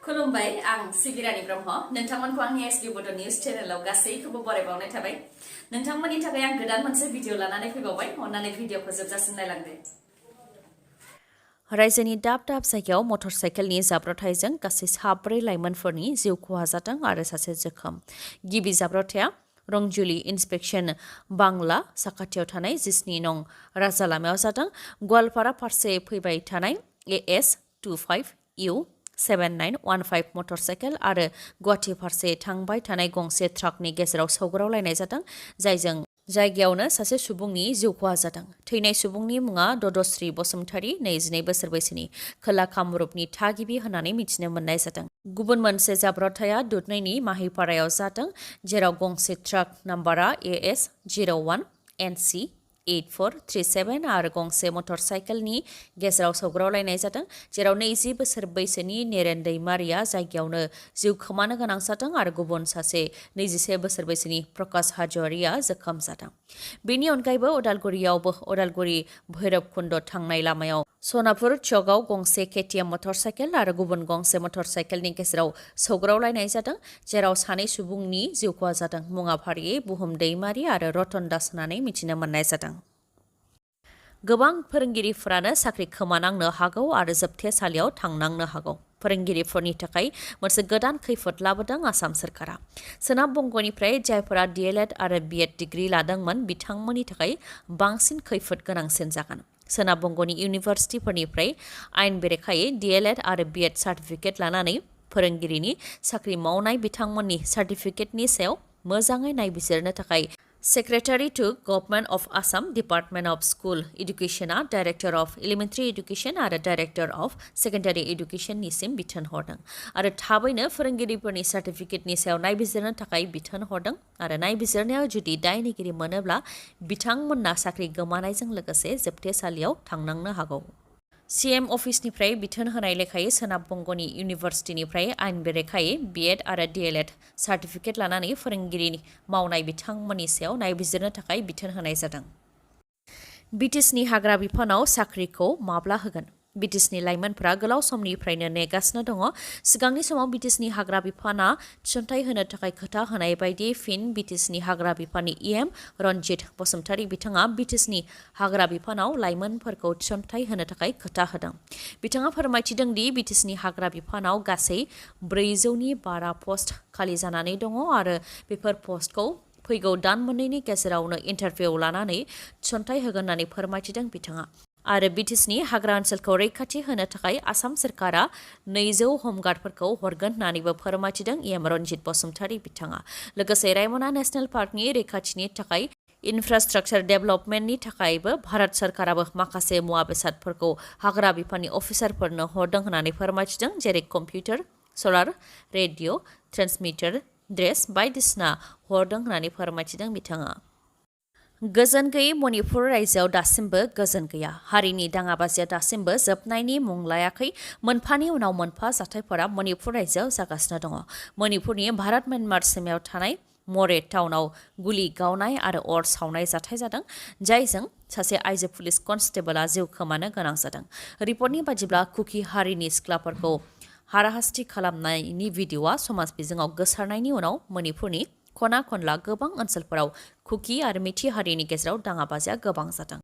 खुलुमबाय आं सिबिरानि ब्रह्म नोंथांमोनखौ आंनि एसबि बड' निउज चेनेलाव गासैखौबो बरायबावनाय थाबाय नोंथांमोननि थाखाय आं गोदान मोनसे भिडिअ लानानै फैबावबाय अन्नानै भिडिअखौ जोबजासिम नायलांदो रायजोनि दाब दाब जायगायाव मटरसाइकेलनि जाब्रबथायजों गासै 4 लाइमोनफोरनि जिउ खहा जादों आरो सासे जोखोम गिबि जाब्रबथाया रंजुली इन्सपेक्शन बांला साखाथियाव थानाय 17 नं राजा लामायाव जादों गवालपारा फारसे फैबाय थानाय AS 25 U 7915 मटरसाइकेल आरो गुवाहाटी फारसे थांबाय थानाय गंसे ट्राकनि गेजेराव सौग्रावलायनाय जादों जायजों जायगायावनो सासे सुबुंनि जिउ खहा जादों थैनाय सुबुंनि मुङा ददश्री बसुमतारी 22 बोसोर बैसोनि खोला कामरुपनि थागिबि होननानै मिथिनो मोननाय जादों गुबुन मोनसे जाब्रबथाया दुधनैनि माहिपारायाव जादों जेराव गंसे ट्राक नाम्बारा AS 01 NC 8437 आरो गंसे मटरसाइकेलनि गेजेराव सौग्रावलायनाय जादों जेराव 20 बोसोर बैसोनि नेरेन दैमारिया जायगायावनो जिउ खोमानो गोनां जादों आरो गुबुन सासे 21 बोसोर बैसोनि प्रकाश हाज'वारिया जोखोम जादों बेनि अनगायैबो उदालगुरियावबो उदालगुरि भैरबकुन्द थांनाय लामायाव सनापुर चौकआव गंसे KTM मटरसाइकेल आरो गुबुन गंसे मटरसाइकेलनि गेजेराव सौग्रावलायनाय जादों जेराव सानै सुबुंनि जिउ खहा जादों मुङा फारियै बुहुम दैमारि आरो रतन दास होननानै मिथिनो मोननाय जादों गोबां फोरोंगिरिफोरानो साख्रि खोमानांनो हागौ आरो जोबथेसालियाव थांनांनो हागौ फोरोंगिरिफोरनि थाखाय मोनसे गोदान खैफोद लाबोदों आसाम सोरखारा सोनाब बंगनिफ्राय जायफोरा DLED आरो BEd डिग्री लादोंमोन बिथांमोननि थाखाय बांसिन खैफोद गोनांसिन जागोन सोनाब बंगनि इउनिभार्सिटिफोरनिफ्राय आयेन बेरेखायै DLED आरो BEd सार्टिफिकेट लानानै फोरोंगिरिनि साख्रि मावनाय बिथांमोननि सार्टिफिकेटनि सायाव मोजाङै नायबिजिरनो थाखाय Secretary to Government of Assam Department of School Educationआ Director of Elementary Education आरो Director of Secondary Education निसिम बिथोन हरदों आरो थाबैनो फोरोंगिरिफोरनि सार्टिफिकेटनि सायाव नायबिजिरनो थाखाय बिथोन हरदों आरो नायबिजिरनायाव जुदि दायनिगिरि मोनोब्ला बिथांमोनना साख्रि गोमानायजों लोगोसे जोबथेसालियाव थांनांनो हागौ CM अफिसनिफ्राय बिथोन होनाय लेखायै सोनाब बंगनि इउनिभार्सिटिनिफ्राय आयेन बेरेखायै BEd आरो DLED सार्टिफिकेट लानानै फोरोंगिरि मावनाय बिथांमोननि सायाव नायबिजिरनो थाखाय बिथोन होनाय जादों BTSनि हाग्रा बिफानाव साख्रिखौ माब्ला होगोन BTSनि लाइमोनफोरा गोलाव समनिफ्रायनो नेगासिनो दङ सिगांनि समाव BTSनि हाग्रा बिफाना थिसनथाइ होनो थाखाय खोथा होनाय बायदि फिन BTSनि हाग्रा बिफाननि EM रनजित बसुमतारी बिथाङा BTSनि हाग्रा बिफानाव लाइमोनफोरखौ थिसनथाइ होनो थाखाय खोथा होदों बिथाङा फोरमायथिदों दि BTSनि हाग्रा बिफानाव गासै 400नि बारा पस्ट खालि जानानै दङ आरो बेफोर पस्टखौ फैगौ दान मोननैनि गेजेरावनो इन्टारभिउ लानानै थिसनथाइ होगोन होननानै फोरमायथिदों बिथाङा आरो BTSनि हाग्रा ओनसोलखौ रैखाथि होनो थाखाय आसाम सोरखारा 200 हमगार्डफोरखौ हरगोन होननानैबो फोरमायथिदों EM रनजित बसुमतारी बिथाङा लोगोसे रायमना नेशनेल पार्कनि रैखाथिनि थाखाय इनफ्रास्ट्राक्चार डेभेलपमेन्टनि थाखायबो भारत सोरखाराबो माखासे मुवा बेसादफोरखौ हाग्रा बिफाननि अफिसारफोरनो हरदों होननानै फोरमायथिदों जेरै कम्पिउटार सलार रेडिअ ट्रेन्समिटार ड्रेस बायदिसिना हरदों होननानै फोरमायथिदों बिथाङा गोजोन गैयै मणिपुर रायजोआव दासिमबो गोजोन गैया हारिनि दाङाबाजिया दासिमबो जोबनायनि मुं लायाखै मोनफानि उनाव मोनफा जाथायफोरा मणिपुर रायजोआव जागासिनो दङ मणिपुरनि भारत म्यानमार सीमायाव थानाय मरे टाउनाव गुलि गावनाय आरो अर सावनाय जाथाय जादों जायजों सासे आइजो पुलिस कनस्टेबलआ जिउ खोमानो गोनां जादों रिपर्टनि बादिब्ला कुकी हारिनि सिख्लाफोरखौ हाराहास्ति खालामनायनि भिडिअ'आ समाज बिजोङाव गोसारनायनि उनाव मणिपुरनि खना खनला गोबां ओनसोलफोराव कुकी आरो मिथि हारिनि गेजेराव दाङाबाजिया गोबां जादों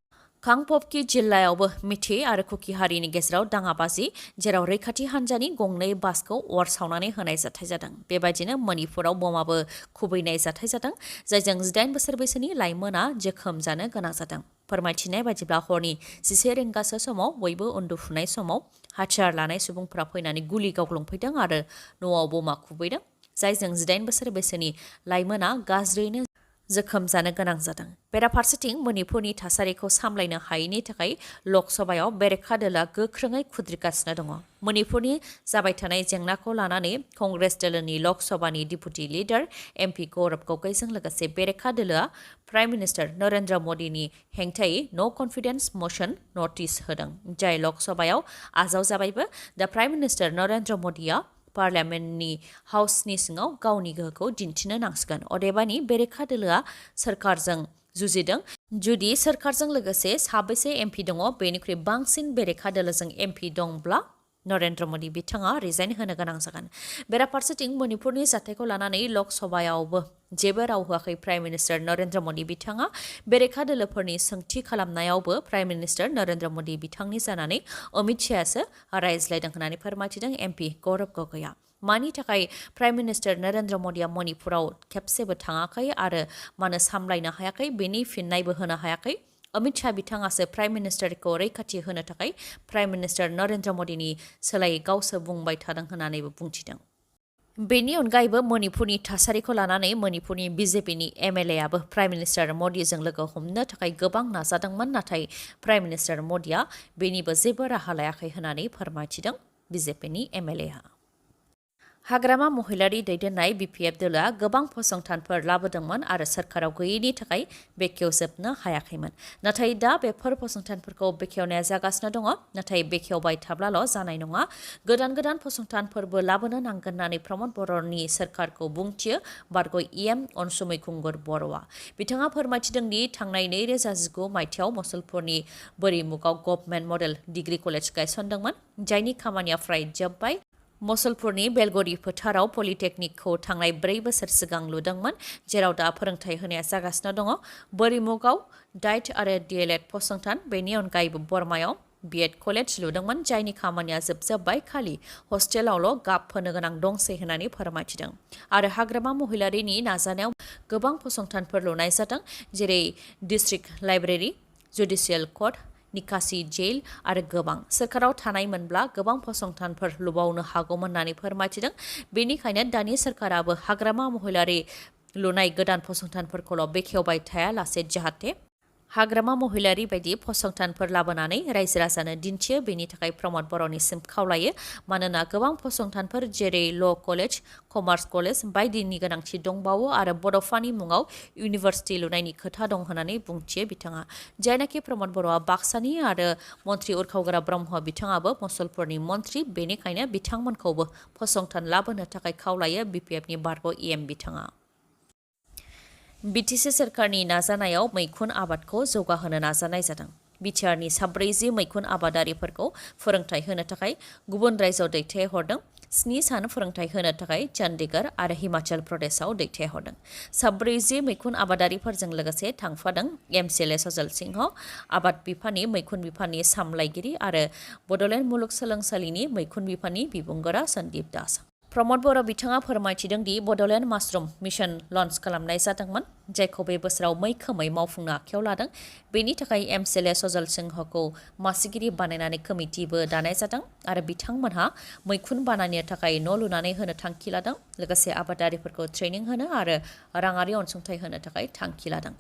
कांपपकि जिल्लायावबो मिथि आरो कुकी हारिनि गेजेराव दाङाबाजि जेराव रैखाथि हान्जानि गंनै बासखौ अर सावनानै होनाय जाथाय जादों बेबायदिनो मणिपुराव बमाबो खुबैनाय जाथाय जादों जायजों 18 बोसोर बैसोनि लाइमोना जोखोम जानो गोनां जादों फोरमायथिनाय बादिब्ला हरनि 11 रिंगासो समाव बयबो उन्दुफुनाय समाव हाथियार लानाय सुबुंफोरा फैनानै गुलि गावग्लुंफैदों आरो न'आव बमा खुबैदों जायजों 18 बोसोर बैसोनि लाइमोना गाज्रियैनो जोखोम जानो गोनां जादों बेराफारसेथिं मणिपुरनि थासारिखौ सामलायनो हायैनि थाखाय लकसभायाव बेरेखा दोलआ गोख्रोङै खुद्रिगासिनो दङ मणिपुरनि जाबाय थानाय जेंनाखौ लानानै कंग्रेस दोलोनि लकसभानि डिपुटि लिडार MP गौरव गगैजों लोगोसे बेरेखा दोलोआ प्राइम मिनिस्टार नरेन्द्र मदिनि हेंथायै नो कन्फिडेन्स मशन नटिस होदों जाय लकसभायाव आजावजाबायबो दा प्राइम मिनिस्टार नरेन्द्र मदिया पार्लियामेन्टनि हाउसनि सिङाव गावनि गोहोखौ दिन्थिनो नांसिगोन अदेबानि बेरेखा दोलोआ सोरखारजों जुजिदों जुदि सोरखारजों लोगोसे साबैसे MP दङ बेनिख्रुइ बांसिन बेरेखा दोलोजों MP दंब्ला नरेन्द्र मदि बिथाङा रिजाइन होनो गोनां जागोन। बेराफारसेथिं मणिपुरनि जाथायखौ लानानै लक सभायावबो जेबो राव होआखै प्राइम मिनिस्टार नरेन्द्र मदि बिथाङा। बेरेखा दोलोफोरनि सोंथि खालामनायावबो प्राइम मिनिस्टार नरेन्द्र मदि बिथांनि जानानै अमित शाहसो रायज्लायदों होननानै फोरमायथिदों एमपि गौरब गगैआ। मानि थाखाय प्राइम मिनिस्टार नरेन्द्र मदिया मणिपुराव खेबसेबो थाङाखै आरो मानो सामलायनो हायाखै बेनि फिननायबो होनो हायाखै। अमित शाह बिथाङासो प्राइम मिनिस्टारखौ रैखाथि होनो थाखाय प्राइम मिनिस्टार नरेन्द्र मदिनि सोलायै गावसो बुंबाय थादों होननानैबो बुंथिदों। बेनि अनगायैबो मणिपुरनि थासारिखौ लानानै मणिपुरनि बिजेपिनि एमएलएआबो प्राइम मिनिस्टार मदिजों लोगो हमनो थाखाय गोबां नाजादोंमोन, नाथाय प्राइम मिनिस्टार मदिया बेनिबो जेबो राहा लायाखै होननानै फोरमायथिदों बिजेपिनि एमएलएआ। हाग्रामा महिलारि दैदेननाय बिपिएफ दोलोआ गोबां फसंथानफोर लाबोदोंमोन आरो सोरखाराव गैयैनि थाखाय बेखेवजोबनो हायाखैमोन। नाथाय दा बेफोर फसंथानफोरखौ बेखेवनाया जागासिनो दङ। नाथाय बेखेवबाय थाब्लाल' जानाय नङा, गोदान गोदान फसंथानफोरबो लाबोनो नांगोन होननानै प्रमद बर'नि सोरखारखौ बुंथियो बारग' इएम अनसुमै खुंगुर बर'आ। बिथाङा फोरमायथिदों दि थांनाय 2019 मायथाइयाव मुसलपुरनि बोरिमुगाव गभर्नमेन्ट मडेल डिग्री कलेज गायसनदोंमोन, जायनि खामानिया फ्राय जोबबाय। मुसलपुरनि बेलगरि फोथाराव पलिटेकनिकखौ थांनाय 4 बोसोर सिगां लुदोंमोन, जेराव दा फोरोंथाय होनाया जागासिनो दङ। बोरिमुगाव डाइट आरो डीएलएड फसंथान, बेनि अनगायैबो बरमायाव बीएड कलेज लुदोंमोन, जायनि खामानिया जोबजोब्बाय, खालि हस्टेलावल' गाब होनो गोनां दंसै होननानै फोरमायथिदों। आरो हाग्रामा महिलारिनि नाजानायाव गोबां फसंथानफोर लुनाय जादों, जेरै डिस्ट्रिक्ट लाइब्रेरि, जुडिसियेल कर्ट, निकासि जेल आरो गोबां। सोरखाराव थानायमोनब्ला गोबां फसंथानफोर लुबावनो हागौमोन होननानै फोरमायथिदों। बेनिखायनो दानि सोरखाराबो हाग्रामा महिलारि लुनाय गोदान फसंथानफोरखौल' बेखेवबाय थायालासे जाहाथे हाग्रामा महिलारि बायदि फसंथानफोर लाबोनानै रायजो राजानो दिन्थियो, बेनि थाखाय प्रमद बर'निसिम खावलायो। मानोना गोबां फसंथानफोर जेरै ल' कलेज, कमार्स कलेज बायदिनि गोनांथि दंबावो आरो बड'फानि मुङाव इउनिभार्सिटि लुनायनि खोथा दं होननानै बुंथियो बिथाङा। जायनाखि प्रमद बर'आ बाक्सानि आरो मन्त्रि उरखावग्रा ब्रह्म बिथाङाबो मुसलपुरनि मन्त्रि, बेनिखायनो बिथांमोनखौबो फसंथान लाबोनो थाखाय खावलायो बिपिएफनि बारग' इएम बिथाङा। बिटिसि सोरखारनि नाजानायाव मैखुन आबादखौ जौगाहोनो नाजानाय जादों। बिटिआरनि 47 मैखुन आबादारिफोरखौ फोरोंथाय होनो थाखाय गुबुन रायजोआव दैथायहरदों। 7 सान फोरोंथाय होनो थाखाय चन्डीगढ़ आरो हिमाचल प्रदेशआव दैथायहरदों। 47 मैखुन आबादारिफोरजों लोगोसे थांफादों एमसिएलए सजल सिंह, आबाद बिफाननि मैखुन बिफाननि सामलायगिरि आरो बड'लेण्ड मुलुगसोलोंसालिनि मैखुन बिफाननि बिबुंगोरा सन्दीप दास। प्रमद बर' बिथाङा फोरमायथिदों दि बड'लेण्ड माशरुम मिशन लन्च खालामनाय जादोंमोन, जायखौ बे बोसोराव मैखोमै मावफुंनो आखायाव लादों। बेनि थाखाय एमसिएलए सजल सिंहखौ मासिगिरि बानायनानै कमिटिबो दानाय जादों आरो बिथांमोनहा मैखुन बानायनो थाखाय न' लुनानै होनो थांखि लादों, लोगोसे आबादारिफोरखौ ट्रेनिं होनो आरो राङारि अनसुंथाइ होनो थाखाय थांखि लादों।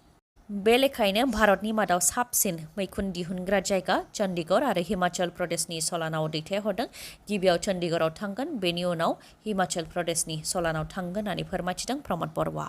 बे लेखायैनो भारतनि मादाव साबसिन मैखुन दिहुनग्रा जायगा चन्डीगढ़ आरो हिमाचल प्रदेशनि सलानाव दैथायहरदों। गिबियाव चन्डीगढ़आव थांगोन, बेनि उनाव हिमाचल प्रदेशनि सलानाव थांगोन होननानै फोरमायथिदों प्रमद बर'आ।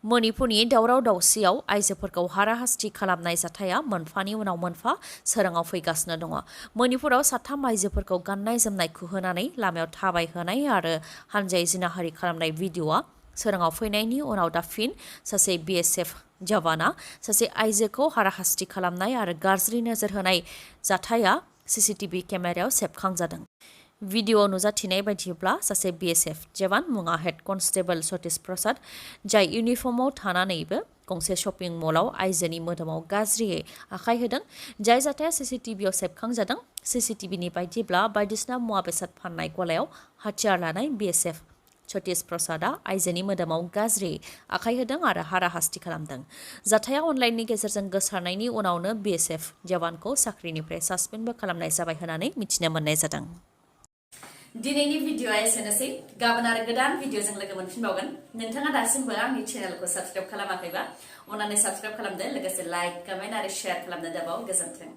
मणिपुरनि दावराव दावसियाव आइजोफोरखौ हाराहास्ति खालामनाय जाथाया मोनफानि उनाव मोनफा सोराङाव फैगासिनो दङ। मणिपुराव 3 आइजोफोरखौ गाननाय जोमनाय खुहोनानै लामायाव थाबायहोनाय आरो हानजायै जिनाहारि खालामनाय भिडिअ'आ सोराङाव फैनायनि उनाव दा फिन सासे बिएसएफ जवाना सासे आइजोखौ हाराहास्ति खालामनाय आरो गाज्रि नोजोर होनाय जाथाया सीसीटीवी केमेरायाव सेबखांजादों। भिडिअ' नुजाथिनाय बायदिब्ला सासे बिएसएफ जवान मुङा हेड कनस्टेबल सतीश प्रसाद, जाय इउनिफर्मआव थानानैबो गंसे शपिं मलाव आइजोनि मोदोमाव गाज्रियै आखाइ होदों। जाय जाथाया सीसीटीवीआव सेबखांजादों। सीसीटीवीनि बायदिब्ला बायदिसिना मुवा बेसाद फाननाय गलायाव हाथियार लानाय बिएसएफ सतीश प्रसादआ आइजोनि मोदोमाव गाज्रियै आखाइ होदों आरो हाराहास्ति खालामदों। जाथाया अनलाइननि गेजेरजों गोसारनायनि उनावनो बिएसएफ जवानखौ साख्रिनिफ्राय सासपेन्डबो खालामनाय जाबाय होननानै मिथिनो मोननाय जादों। दिनैनि भिडिअ'आ एसेनोसै। गाबोन आरो गोदान भिडिअ'जों लोगो मोनफिनबावगोन। नोंथाङा दासिमबो आंनि चेनेलखौ साबस्क्राइब खालामाखैबा अन्नानै साबस्क्राइब खालामदो, लोगोसे लाइक, कमेन्ट आरो शेयार खालामनो दाबाव। गोजोन्थों।